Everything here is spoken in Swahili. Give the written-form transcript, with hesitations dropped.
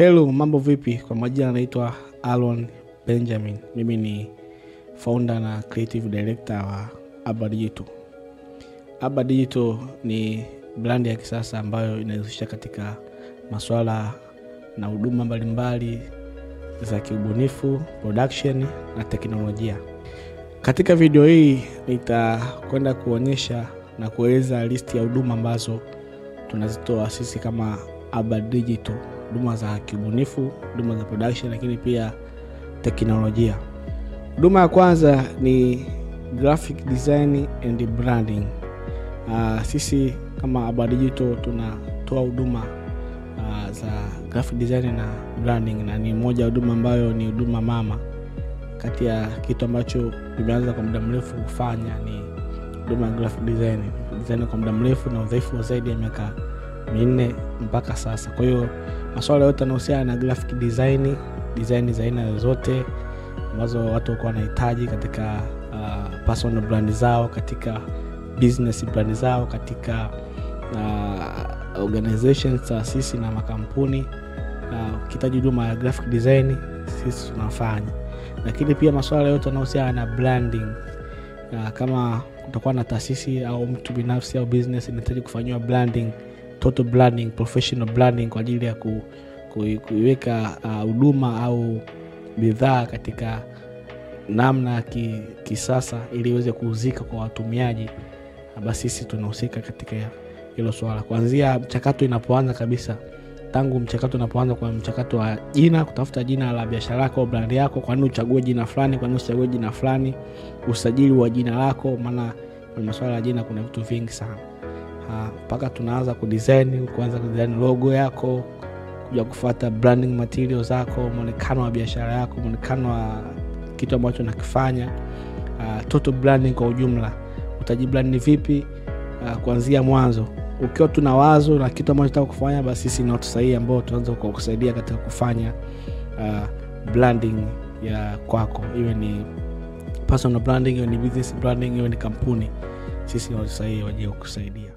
Hello, mambo vipi? Kwa majina naitwa Alon Benjamin. Mimi ni founder na creative director wa Aba Digital. Aba Digital ni brand ya kisasa ambayo inahusisha katika masuala na huduma mbalimbali za kiubunifu, production na teknolojia. Katika video hii nitakwenda kuonyesha na kueleza listi ya huduma ambazo tunazitoa sisi kama Aba Digital, huduma za kiubunifu, huduma za production, lakini pia teknolojia. Huduma ya kwanza ni graphic design and branding. Sisi kama Aba Digital tunatoa huduma za graphic design na branding, na ni moja huduma ambayo ni huduma mama. Kati ya kitu ambacho nimeanza kwa muda mrefu kufanya ni huduma ya graphic design. Design kwa muda mrefu na udhaifu wa zaidi ya miaka 4 mpaka sasa. Kwa hiyo masuala yote yanayohusiana na graphic design, design za aina zote ambazo watu wako wanahitaji katika personal brand zao, katika business brand zao, katika organizations, taasisi na makampuni, ukihitaji huduma ya graphic design sisi tunafanya. Lakini pia masuala yote yanayohusiana na branding, kama kutakuwa na taasisi au mtu binafsi au business inahitaji kufanywa branding, total branding, professional branding kwa ajili ya kuiweka huduma au bidhaa katika namna kisasa ili iweze kuuzika kwa watumiaji, basi sisi tunahusika katika hilo swala. Kuanzia mchakato inapoanza kabisa, tangu mchakato unapoanza kwa mchakato wa jina, kutafuta jina la biashara yako au brand yako, kwa nini uchague jina fulani, kwa nini usichague jina fulani, usajili wa jina lako, maana kwenye masuala ya jina kuna vitu vingi sana. Mpaka tunaanza kudesign, kuanza kudesign logo yako, kuja kufuata branding materials zako, muonekano wa biashara yako, muonekano wa kitu ambacho unakifanya, total branding kwa ujumla. Utajibrand vipi kuanzia mwanzo. Ukiwa tuna wazo na kitu ambacho unataka kufanya, basi sisi ni watu sahihi ambao tunaanza kukusaidia katika kufanya branding ya kwako, iwe ni personal branding, iwe ni business branding, iwe ni kampuni. Sisi ni watu sahihi waje kukusaidia.